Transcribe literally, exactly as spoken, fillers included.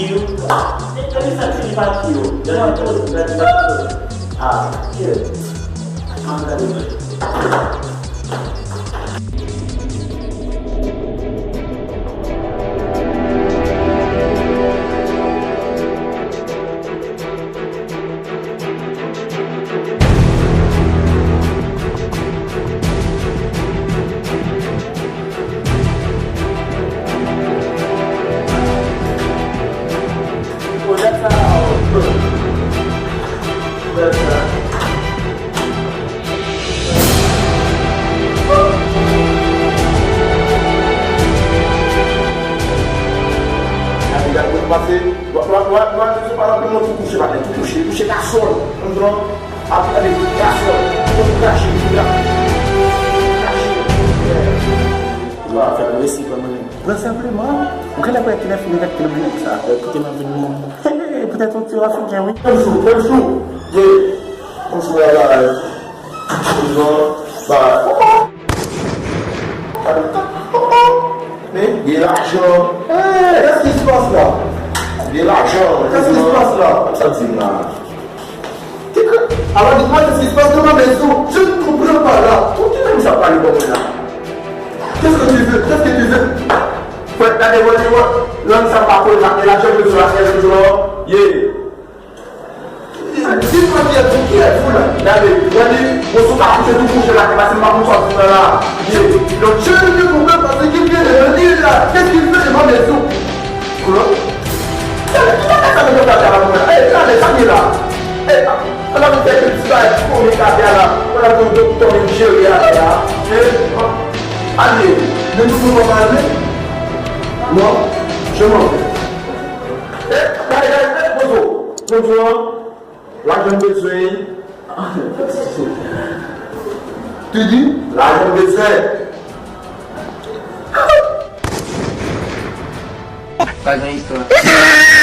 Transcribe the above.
Wi, wi. E, e, sa ki fini pati yo. Yo nan poz, nan, nan, ah, shit. An gade. Gade, gade, gade, pase. Wa, wa, wa, wa, se pa la pou mwen tou kouche, pa tou kouche, kouche kasòl. Konprann? Ap gade kasòl. Tou kache, tou kache. Tou kache. Wa, fè mwen resi, pa mwen. Pran senpleman. Ou genlè wè kilè fini gad kilè mwen sa. Koute mwen vin mwen. Petèt yon ti Afriken, wi. Yon jou, yon jou. Ye. Yon jou, la, la, la. Yon jou, ba. Men, gen lajan. Hey, qu'est-ce qui se passe là? Gen lajan. Qu'est-ce qui se passe là? Sa di m la. Alors, dites-moi, qu'est-ce qui se passe devant mes yeux? Je ne comprends pas là. Pou ki moun sa pale pou mwen la? Qu'est-ce que tu veux? Qu'est-ce que tu veux? Frè, gade, wè, wè, lang sa pa kole, la, lajan bezwen la, lajan bezwen la, ye. Dites-moi qui êtes-vous, qui êtes-vous là? Gade, wè li, mwen sou ka kouche tou kouche la, pase m pa konn sa w di nan la. Ye. Donc, je ne comprends pas ce qu'il vient de me dire là. Qu'est-ce qu'il fait devant mes yeux? Gade, ki bagay sa nou fè la, mwen? Ey, gade, sa ki la? Ey, ala nou fè ti bagay, ti komik atè la. Ala nou, nou, nou, nou jere atè la. Ey, ale, men nou, nou pa pale. Non, je m'en vais. Ey, gade, gade, gade, pozo. Pozo, an. Lajan m bezwen. Tu dis? Lajan m bezwen. Pa gen istwa.